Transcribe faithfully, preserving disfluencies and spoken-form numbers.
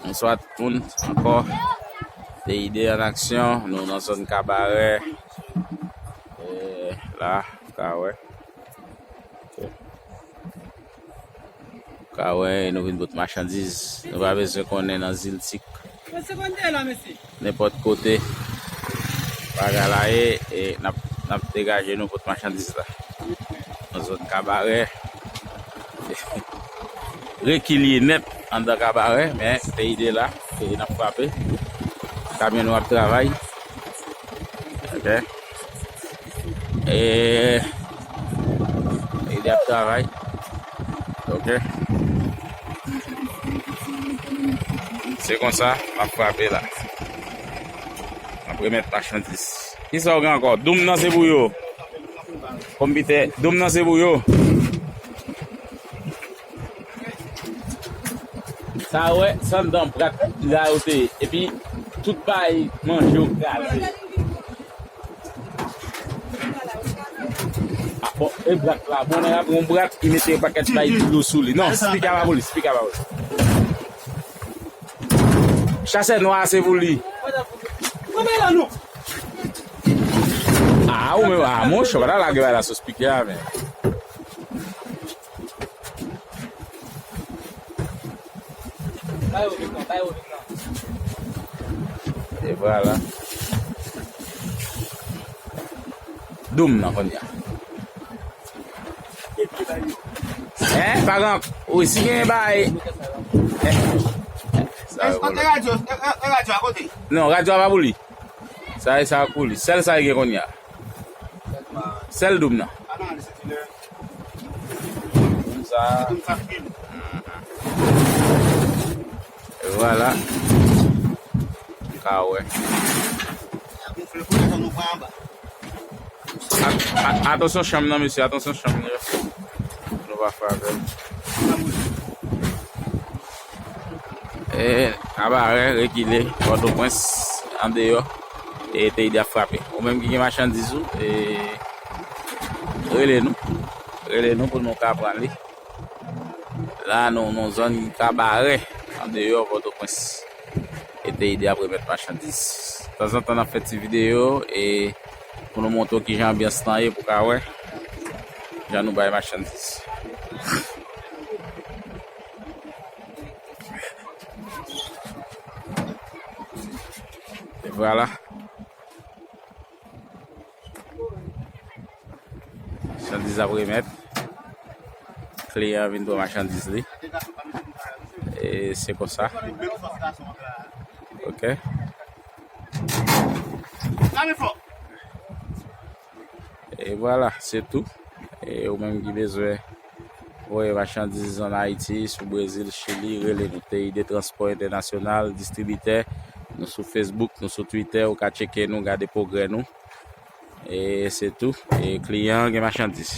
Bonswa tout moun ankò. T I D an aksyon, nou nan zòn Kabarè. E, la, ou ka wè. Ou ka wè, nou vin pot machandiz. Nou pa bezwen konnen nan Ziltik. Nenpòt kote bagay la ye, e n ap, n ap degaje nou pot machandiz la. Nan zòn Kabarè. Rekilye nèt anndan Kabarè, men T I D la, e n ap frape. Kamyon nou ap travay. Ok. E, T I D ap travay. Ok. Se konsa, m ap frape la. M ap remèt machandiz. Kisa w gen ankò? Doum nan se pou yo. Konpitè, doum nan se pou yo. Sa wè, se anndan brak la yo te ye. Epi, tout bay manje yo kraze. Ah, bon, e brak la, bon, nèg la pran yon brak, li mete yon pakèt bay dlo sou li. Non, spika pa pou li, spika pa pou li. Chasè nwa a se pou li. Ah, ou menm, ah, monchè, w pa ta lage bay la sou spika a, men. E vwala. Doum nan kounye a. Hein? Pa gen, wi, si gen bay. Hein? Sa yo vòlò. Radyo, radyo a kote? Non, radyo a pa pou li. Sa e sa pou li. Sèl sa e gen kounye a. Sèl doum nan. Doum sa. E vwala. Ka wè. A-, a-, atansyon chanm nan, mesye, atansyon chanm nan. Nou pa frape. E, Kabarè, rekile, Pòtoprens, andeyò, e T I D ap frape. Ou menm ki gen machandiz ou, e, rele nou. Rele nou pou nou ka pran li. La, nou, nou zòn Kabarè, andeyò Pòtoprens. E T I D ap remèt machandiz. Tanzantan, n ap fè ti videyo, e pou nou montre w kijan anbyans lan ye, pou w ka wè jan nou bay machandiz. E vwala. Machandiz ap remèt. Kliyan vin pran machandiz li. E se konsa. Ok. E vwala, se tou. E ou menm ki bezwen voye machandiz ann Ayiti, sou Brezil, Chili, rele nou. T I D Transpò Entènasyonal, distribitè. Nou sou Facebook, nou sou Twitter, ou ka tcheke nou, gade pwogrè nou. E se tou. E kliyan gen machandiz.